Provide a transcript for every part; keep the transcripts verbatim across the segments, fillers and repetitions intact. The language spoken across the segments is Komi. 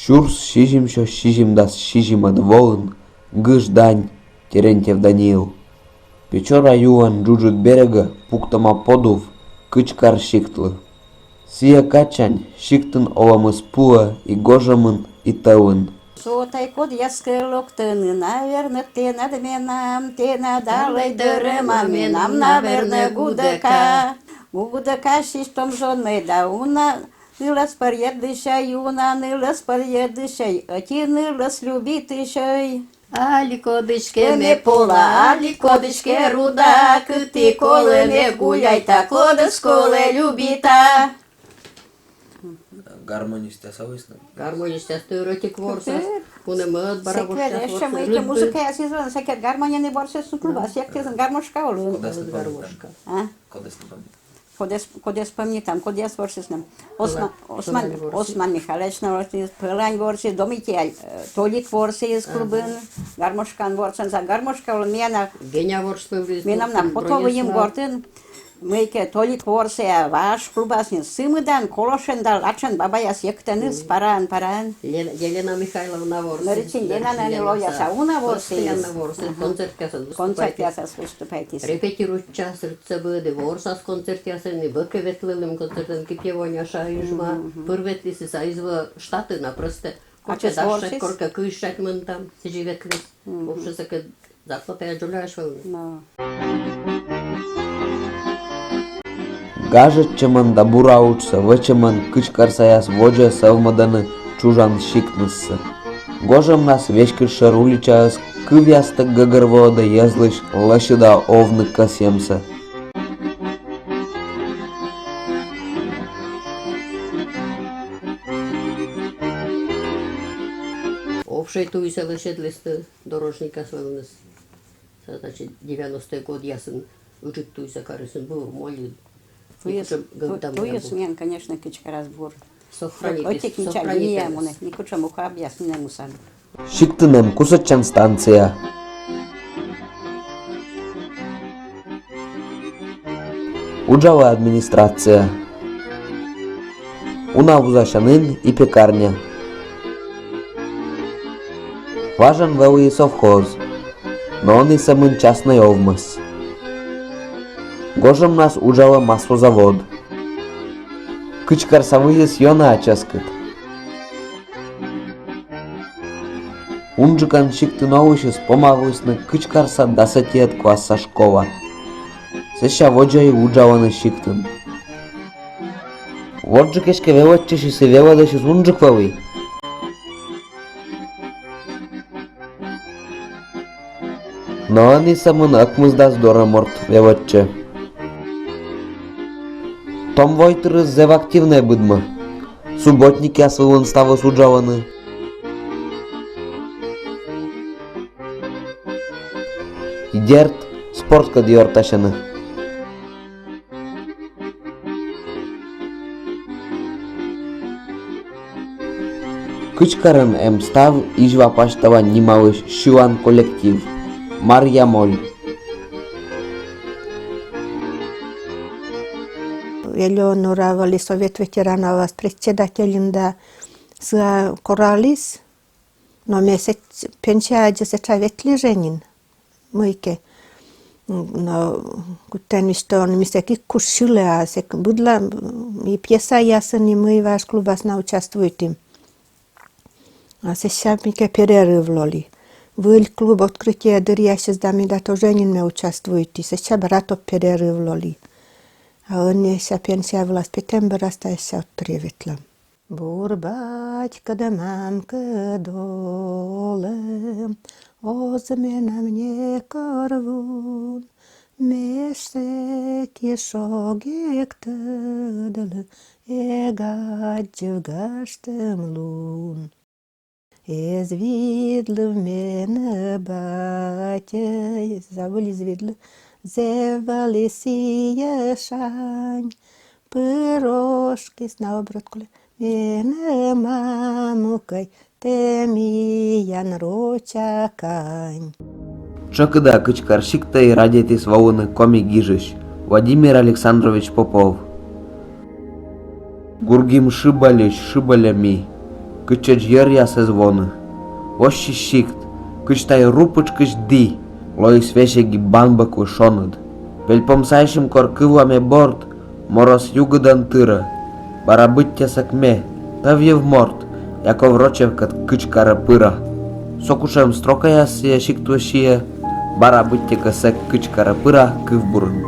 Сюрс сизимсё сизимдас сизимӧд воын гыж дань Терентьев Даниил. Печора юан джуджыд берегӧ пуктӧма подув Кычкар сиктлы. Сійӧ кадсянь сиктын олӧмыс пуӧ и гожӧмын, и тӧвын. Со тай кодъяскӧ локтӧны, наверно, тэнад менам, тэнад алӧй дӧрӧма менам, наверно, гудӧка. Гудӧка сисьтӧм зонмӧй да уна нылӧс пӧрйӧдлысьӧй, уна нылӧс пӧрйӧдлысьӧй, ӧти нылӧс любитысьӧй. Али кодыськӧ ме пола, али кодыськӧ руда, кыті колӧ ме гуляйта, кодӧс колӧ любита. Гармонистъяс вӧсна. Гармонистъяс тӧрӧтик ворсас, кунӧмӧд бара ворсас, ворсас. Музыкаяс излӧн, сэкӧд гармонистъяс ворсас, ну, клубас, сектысын гармошка олӧ. Кодӧс не помнитам. А? Кодӧс не помнитам. Кодӧс, кодӧс помнитам, кодъяс ворсісны. Осман, Осман, Осман Михайлович на ворсіс, Пӧлань ворсіс, Домитья, э, Толик ворсіс клубын, гармошкаӧн ворсӧны, за гармошка олӧ менам на. Геня ворсіс, менам на фото выйым гортын. Мыйкӧ Толик ворсӧ, а важ клубас нин сымыдан, колошӧн да лачӧн бабаяс йӧктӧны параӧн, параӧн. Лена, Елена Михайловна ворсіс. Мӧрычин Лена нин ловъяса уна ворсіс. Постоянно ворсіс, концертъясас выступайтіс. Концертъясас выступайтіс. Репетируйтчас рытсӧ быдӧн, ворсас концертъясын, и бӧкӧ ветлылім концертын, Кипьевоня Шаижма. Пыр ветлісны, а из вӧв штатын, а просто коркӧ дас шӧр, коркӧ кызь шӧр мынтам, сідзи ветліс. Вообще сэкӧд зарплатая дзоляӧсь вӧлі. Но. Гажӧдчӧмӧн да бура уджсӧ вӧчӧмӧн кычкарсаяс водзӧ сӧвмӧдӧны чужан сиктныссӧ. Гожӧмнас веськыд шӧр уличаыс кывъястӧг гӧгӧрвоӧдӧ йӧзлысь лӧсьыда овны кӧсйӧмсӧ. Вообще туйсӧ лӧсьӧдлісны дорожникъяс вӧліны. Со, значит, девяностӧй годъясын ыджыд туйсӧ карисны, бур, молли. Туйыс, туйыс миян, конечно, Кычкарас бур. Сохранитіс, сохранитіс. Ӧтик мича линия мунӧ, некутшӧм ухабъяс нинӧм муса. Сиктын эм кусӧдчан станция. Уджалӧ администрация. Уна вузасянін и пекарня. Важӧн вӧлі и совхоз, но ӧні сӧмын частнӧй овмӧс. Гожӧмнас уджалӧ маслозавод. Кычкарса выйыс ёна чӧскыд. Унджыкӧн сиктын олысьыс помавлісны Кычкарса дас ӧтиӧд класса школа. Сэсся водзӧ и уджалӧны сиктын. Водзджык эськӧ велӧдчысьыс и велӧдысьыс унджык вӧлі. Но ӧні сӧмын ӧкмысдас дорӧ морт велӧдчӧ. Том войтырыс зэв активнӧй быдмӧ. Субботникъяс вылын ставыс уджалӧны. И дерт, спорткӧд ёртасьӧны. Кычкарын эм став Изьва пасьтала нималысь сьылан коллектив «Марья моль». Элеонора вӧлі совет ветеранъяслӧн председательӧн да сыа кораліс, но ме сэтшӧм пенсияӧдзыс этша ветлі жӧ нин. Мыйкӧ. Но кутшӧм история, ми сэк эг куж сьылӧ, а сэк быдлаӧ, м, и пьесаясын, и мый, важ клубас на участвуйтім. А сэсся мыйкӧ перерыв лои. Выль клуб открытие дырйи сэсся да ми да тоже нин ме участвуйті. Сэсся бара топ перерыв лои. А ӧні сэсся пенсия вылас петӧм бара, да сэсся ӧтарӧ ветлам. Бур батькӧд, мамкӧд олӧм, оз менам некор вун, ме сэки шог эг тӧдлы, эг аддзыв гажтӧм лун. Эз видлыв менӧ батьӧй, забыли, эз видлыв, зэв вӧлі сійӧ шань, пыр ошкис на оброд кулӧ. Менӧ мамукӧй, тэ миян рочакӧй. Тшӧкыда Кычкар сиктӧ радейтіс волыны коми гижысь Владимир Александрович Попов. Гургим шыбальысь шыбальӧ ми. кытчӧдз йӧръяс эз воны. Воссис сикт, кыдз тай ру пытшкысь ді, лоис весиг и банбӧкву шоныд. Пельпомсайсьым кор кывла ме борд, морӧс югыдӧн тыра. Бара быттьӧ сэк ме, тӧвйыв морт, Яков Рочевкӧд кыдзкарӧ пыра. Со кутшӧм строкаяс сійӧ сиктыд сиа, бара быттьӧкӧ сэк кыдзкарӧ пыра кывбурын.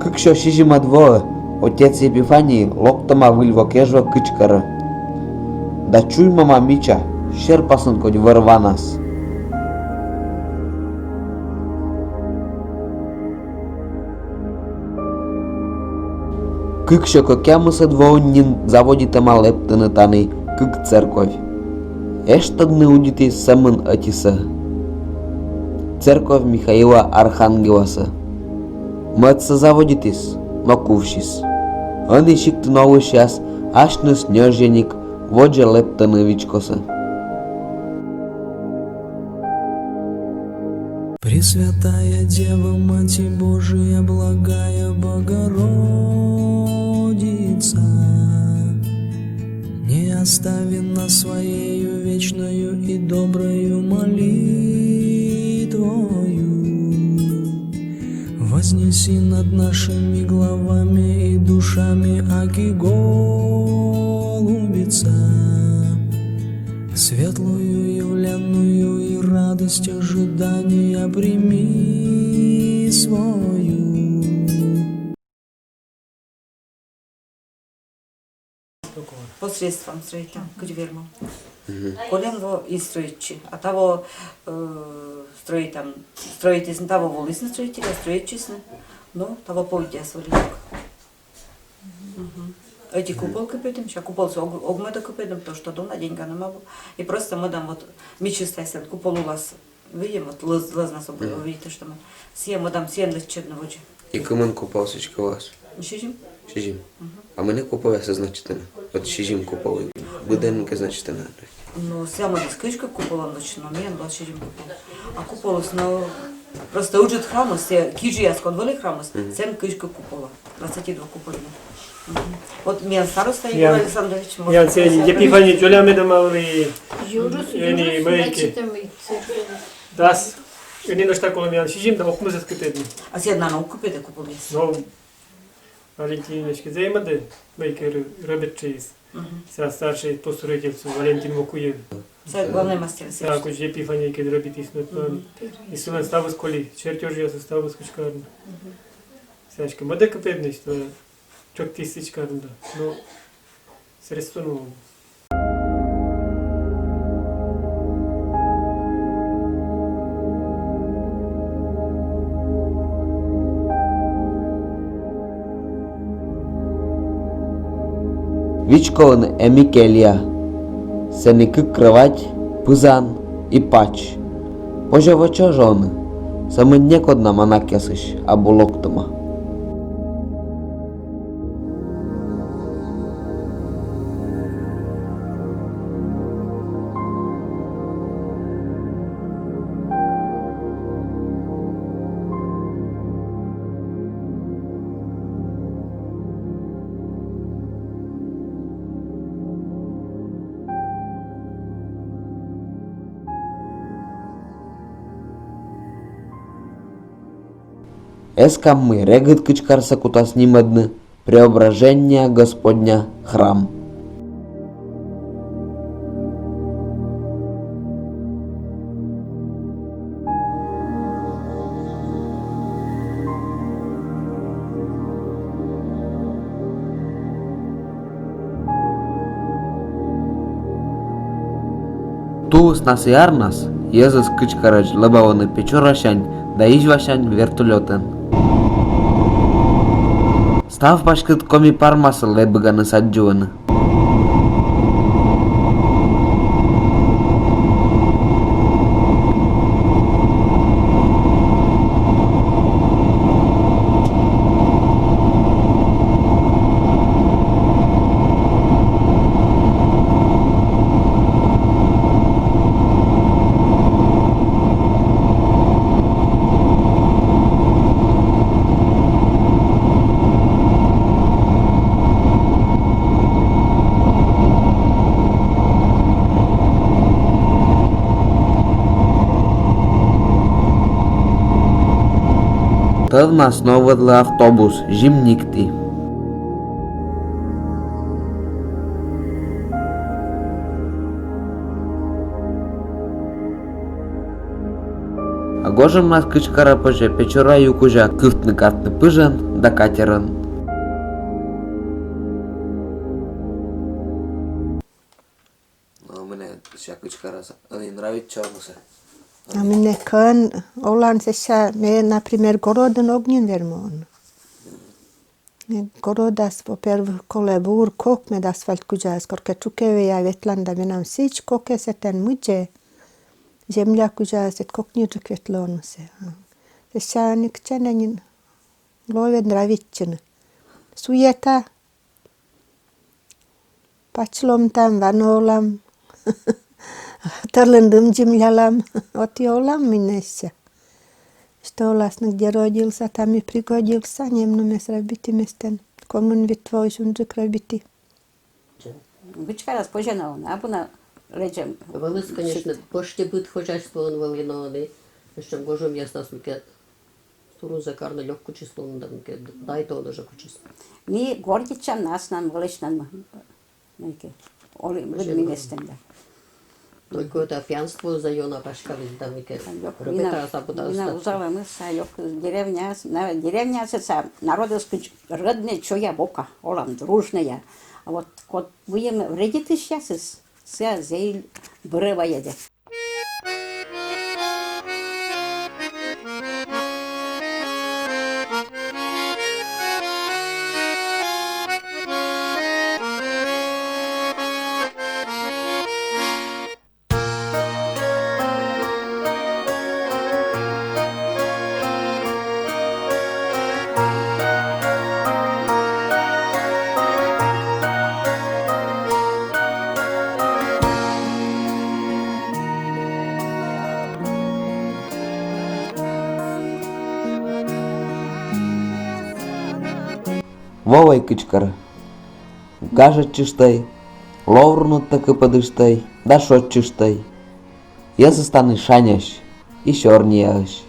Кыксё сизимӧд воӧ отец Епифаний локтӧма Выль во кежлӧ кыдзкарӧ. Да чуймӧма мича, серпасын кодь вӧр-ванас. Кыксё кӧкъямысӧд воын нин заводитӧма лэптыны тані кык церковь. Эштӧдны удитіс сӧмын ӧтисӧ. Церковь Михаила Архангеласӧ. Мӧдсӧ заводитіс, но кувсис. Ӧні сиктын олысьяс асьныс ньӧжйӧник водзӧ лэптӧны вичкосӧ. Пресвятая Дева, Матерь Божия, благая Богородица, не остави нас своею вечною и доброю молитвою. Вознеси над нашими главами и душами аки голубица, светлую явленную и радость ожидания прими свою. Посредством строить там, кыдз вермам. Мгм. Колӧ во и строитчи. А таво, э, строить там, строитісны, таво волісны строитчи, а строитчисны. Ну, таво поводдяс вӧлі. Мгм. Ӧти купол кыпӧдім, ся куполсӧ ог-, ог мӧдӧ кыпӧдім, то что дона деньга нема. И просто мӧдам вот мичыс тай сэн купол улас. Видим, вот лӧз-, лӧзнас ог, мгм, видит, то что мы. Сійӧ мӧдам сійӧн лэччӧдны водзӧ. И кымын купол сэтчӧ лоас? Сизим. Сизим. Мгм. А мыйла куполъясыс значитӧны? Вот сизим купол. Быдӧн кӧ значитӧны. Ну, сійӧ мӧдыс кыдзкӧ куполӧн вӧчны, но миян лоас сизим купол. А куполыс, ну, просто ыджыд храмыс, сійӧ кижияс кодь вӧлі храмыс, мгм, сэн кыдзкӧ куполӧн. Двадцать два купола. Мгм. Вот миян староста Егор Александрович, может, миян сэн Епифаний дзоля меда малы. Юрус, юрус, мыйкӧ. Дас. Ӧні нӧшта колӧ миян сизим да ог мӧдӧ кыпӧдны. А сійӧ на ог кыпӧдӧ куполъяс. Но Валентин эськӧ зэв мӧдӧ, мыйкӧ рӧ-, рӧбӧтчис. Мгм. Сэн старший постройитель сэн Валентин Вокуев. Сэн главный мастер. Сэн кыдз Епифаний кӧ рӧбитіс, но. Мгм. И сылӧн ставыс коли, чертёжъяс ставыс кыдзкӧ. Мгм. Сэн эськӧ мӧдӧ кыпӧдны, что чоктіс кыдзкӧ да. Но средство новое. Вичколын эм и келья. Сэні кык кровать, пызан и пач. Позьӧ во чӧжӧ ӧні, сӧмын некод на манакъясысь абу локтӧма. Эскам, мый регыд кыдзкарсӧ кутас нимӧдны Преображения Господня храм. Тулыснас и арнас йӧзыс кыдзкарӧдз лэбавлӧны Печорасянь да Изьвасянь вертолётӧн. Став паськыд Коми пармасӧ лэбыганыс аддзывлӧны. Тӧдмас новлӧдлӧ автобус, Зимникті. А гожӧмнас кыдзкӧ позьӧ Печора ю кузя кывтны-катны пыжӧн да катерӧн. Но менӧ сэсся кыдзкӧ, ӧні нравитчӧ олӧмсӧ. А менӧ кӧн олан сэсся, ме, например, городын ог нин вермы олны. Городас, во-первых, колӧ бур кок, мед асфальт кузяс, коркӧ чукӧрвея ветлан да менам сідз кокӧ сэтӧн мыдзӧ. Земля кузяс, эд кокниджык ветлӧ олӧмсӧ. Сэсся ӧні кытчӧ нин лоӧ нравитчыны. Суета. Пач ломтам, ванӧ олам. Тӧрлӧн дым дзимлялам. Вот и олам менӧ сэсся. Что оласны, где родился, там и пригодился, нем нумес робиті местӧн. Комын вит во унджык робиті. Кыдзкӧ раз позьӧ на, абу на лэдзӧм. Вӧлыс, конечно, пӧшти быд хозяйствоын вӧлі, но ӧні эшшӧ гожӧмъяснас мыйкӧ турунсӧ карны лёк кутшӧм лоӧ да мыйкӧ, да и то он уже кутшӧм. Ми гордитчам на аслам вылысь на, мыйкӧ. Олі быд ми местӧн да. Только это пьянство за ёна паськалысь да мыйкӧ. Ёк, робита, вина, забыта, вина остатки. Узалӧмыс, а ёк деревняас, на деревняас, а народыс кыдз рӧднӧй, чоя-бока, олам дружнӧя. А вот код выйым вредитысьясыс, сія зэв бырӧ вайӧдӧ. Во вай кыдзкӧ. Гажӧдчыштӧй, лов руныд тӧкы пӧдыштӧй да шойччыштӧй. Йӧзыс тані шаньӧсь и сёрнияӧсь.